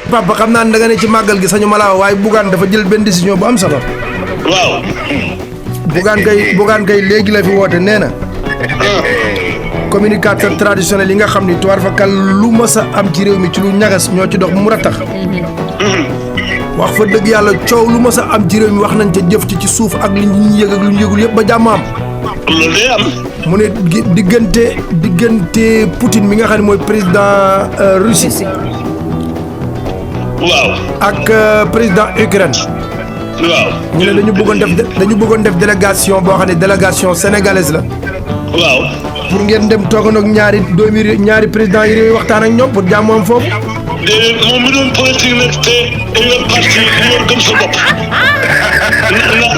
papa xam naa ne da nga ne ci màggal gi sañu ma laa waaye Bougane dafa jël benn décision bu am solo. waaw. Bougane kay léegi la fi woote nee na. communicateur traditionnel yi nga xam ni tuwaar fa kal lu mës a am ci réew mi ci lu ñagas ñoo ci dox mu rattax. wax fa dëgg yàlla coow lu mës a am ci réew mi wax nañ ca jëf ci suuf ak li ñu yëg ak lu ñu yëgul yëpp ba jàmm am. loolu day am. mu ne diggante Poutine mi nga xam ne mooy président Russie. waaw. ak président Ukraine. waaw. ñu ne dañu bëggoon def délégation boo xam ne délégation sénégalaise la. waaw. pour ngeen dem toogandoo ak ñaari président yi réew waxtaan ak ñoom pour jàmm am foofu. déedéet moom mi doon politique nag te yor parti yor gëm sa bopp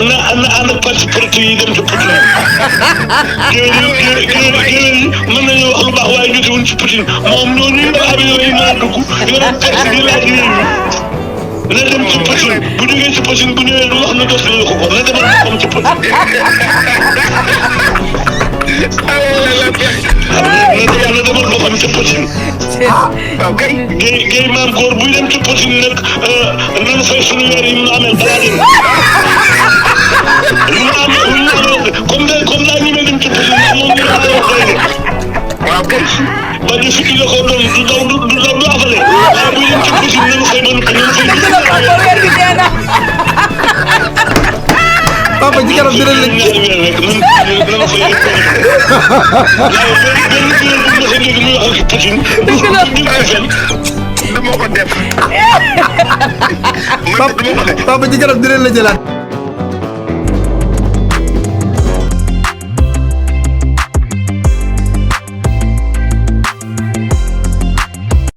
na ànd ak parti politique yi dem ci Poutine. géwél yi mën nañu wax lu baax waaye jotewuñ ci Poutine moom ñooñu nga xam ne yooyu mën a dugg yor parti yi laaj réew mi na dem ci Poutine bu jógee ci Poutine bu ñëwee lu wax na dos ko na demal boppam ci Poutine. na demal boppam ci Poutine. waaw kay. géey maam góor buy dem ci Poutine nag nanu fay suñu weer yi ñu amee balaa dem. comme daa ñu dem ci Poutine ndax moom ñu amee doy de. waaw kay. ba ñu fi la ko doon du afale waaye buy dem ci Poutine nanu fay ba nanu fay. papa ci kanam dina ñaari weer rek nanu fay rek. waaye benn muy wax ak Poutine. du ma ko def. papa ci kanam dina la jëlaat.